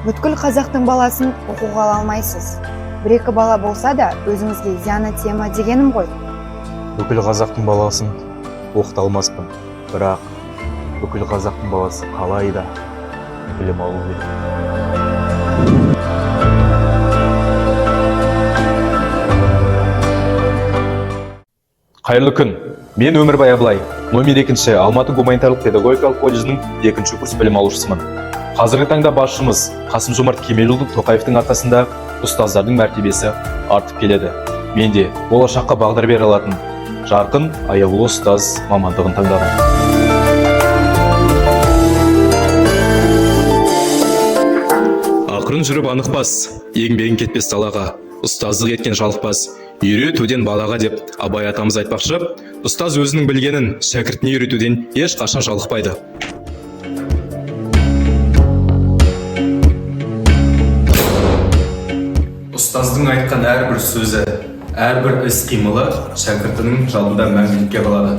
Бүткіл қазақтың баласын оқуға ала алмайсыз. Бір екі бала болса да, өзіңізге зияны тие ма дегенім ғой. Бүкіл қазақтың баласын оқыта алмаспын, бірақ бүкіл қазақтың баласы қалай да білім алу керек. Қайырлы күн! Мен Өмірбай Абылай, номер 2 Алматы гуманитарлық педагогикалық колледжінің екінші курс білім алушысымын. Қазіргі таңда басшымыз Қасым Жомарт Кемелұлы Тоқаевтың арқасында ұстаздардың мәртебесі артып келеді. Мен де болашаққа бағдар бере алатын жарқын, аяулы ұстаз мамандығын таңдадым. Ақырын жүріп анық бас, еңбегің кетпес далаға, ұстаздық еткен жалықпас, үйретуден балаға деп Абай атамыз айтпақшы, ұстаз өзінің білгенін шәкіртіне үйретуден ешқашан жалықпайды. Ұстаздың айтқан әрбір сөзі, әрбір іс қимылы шәкіртінің жадында мәңгілікке қалады.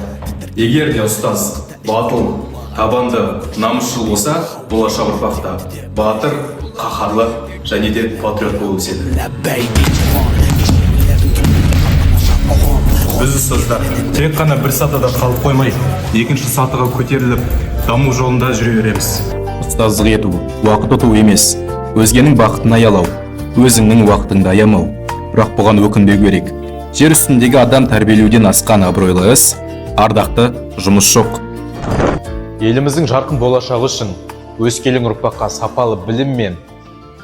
Егер де ұстаз батыл, табанды, намысшыл болса, болашақ ұрпақ та батыр, қаһарлы және де патриот болып өседі. Біз, ұстаздар, тек қана бір сатыда қалып қоймай, екінші сатыға көтеріліп, даму жолында жүре береміз. Ұстаздық ету уақыт ұту емес, өзгенің бақытын аялау, өзіңнің уақытыңды аямау. Бірақ бұған өкінбеу керек. Жер үстіндегі адам тәрбиелеуден асқан абыройлы іс, ардақты жұмыс жоқ. Еліміздің жарқын болашағы үшін өскелең ұрпаққа сапалы білім мен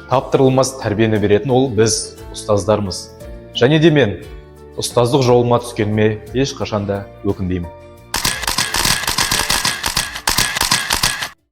таптырылмас тәрбиені беретін ол біз, ұстаздармыз. Және де мен ұстаздық жолыма түскеніме ешқашан да өкінбеймін.